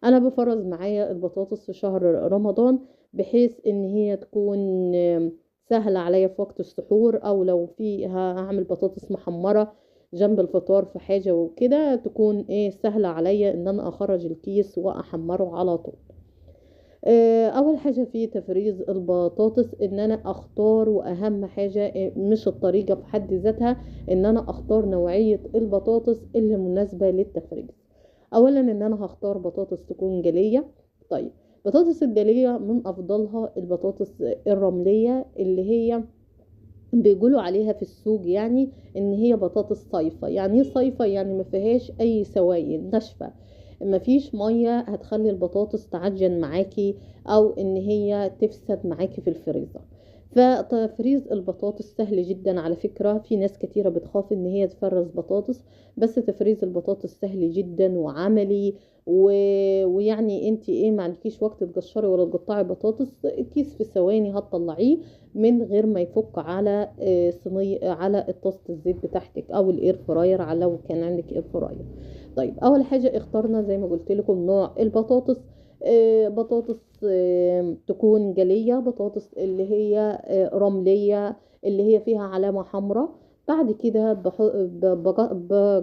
انا بفرز معايا البطاطس في شهر رمضان بحيث ان هي تكون سهلة عليا في وقت السحور، او لو في هعمل بطاطس محمرة جنب الفطار في حاجة وكده، تكون سهلة عليا ان انا اخرج الكيس واحمره على طول. اول حاجة في تفريز البطاطس ان انا اختار، واهم حاجة، مش الطريقة في حد ذاتها، ان انا اختار نوعية البطاطس اللي مناسبة للتفريز. اولا ان انا هختار بطاطس تكون جلية. بطاطس الجلية من افضلها البطاطس الرملية اللي هي بيقولوا عليها في السوق ان هي بطاطس صيفة. يعني ايه صيفة؟ يعني ما فيهاش اي سوائل، ناشفة، ما فيش مية هتخلي البطاطس تعجن معاكي او ان هي تفسد معاكي في الفريزر. فتفريز البطاطس سهل جدا على فكرة، في ناس كتيرة بتخاف ان هي تفرز بطاطس، بس تفريز البطاطس سهل جدا وعملي، ويعني انت ما عندكيش وقت تقشري ولا تقطعي بطاطس، الكيس في ثواني هتطلعيه من غير ما يفك على، صينية، على طاسة الزيت بتاعتك او ال air fryer، على لو كان عندك air fryer. اول حاجة اخترنا زي ما قلت لكم نوع البطاطس، بطاطس، تكون جلية، بطاطس اللي هي، رملية اللي هي فيها علامة حمراء. بعد كده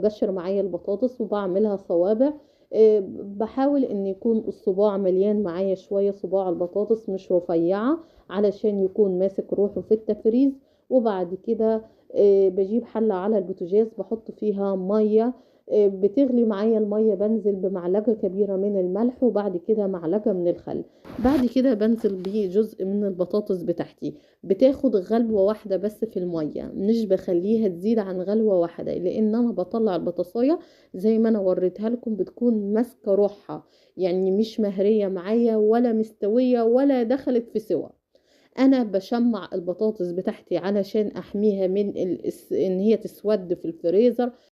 بقشر معايا البطاطس وبعملها صوابع، بحاول ان يكون الصباع مليان معايا شوية، صباع البطاطس مش رفيعة علشان يكون ماسك روحه في التفريز. وبعد كده، بجيب حلة على البوتاجاز بحط فيها مية، بتغلي معايا المية، بنزل بمعلقة كبيرة من الملح وبعد كده معلقة من الخل. بعد كده بنزل بجزء من البطاطس بتاعتي، بتاخد غلوة واحدة بس في المية، مش بخليها تزيد عن غلوة واحدة، لان انا بطلع البطاطساية زي ما انا وريتها لكم بتكون ماسكة روحها، يعني مش مهرية معايا ولا مستوية ولا دخلت في سوا. انا بشمع البطاطس بتاعتي علشان احميها من ان هي تسود في الفريزر.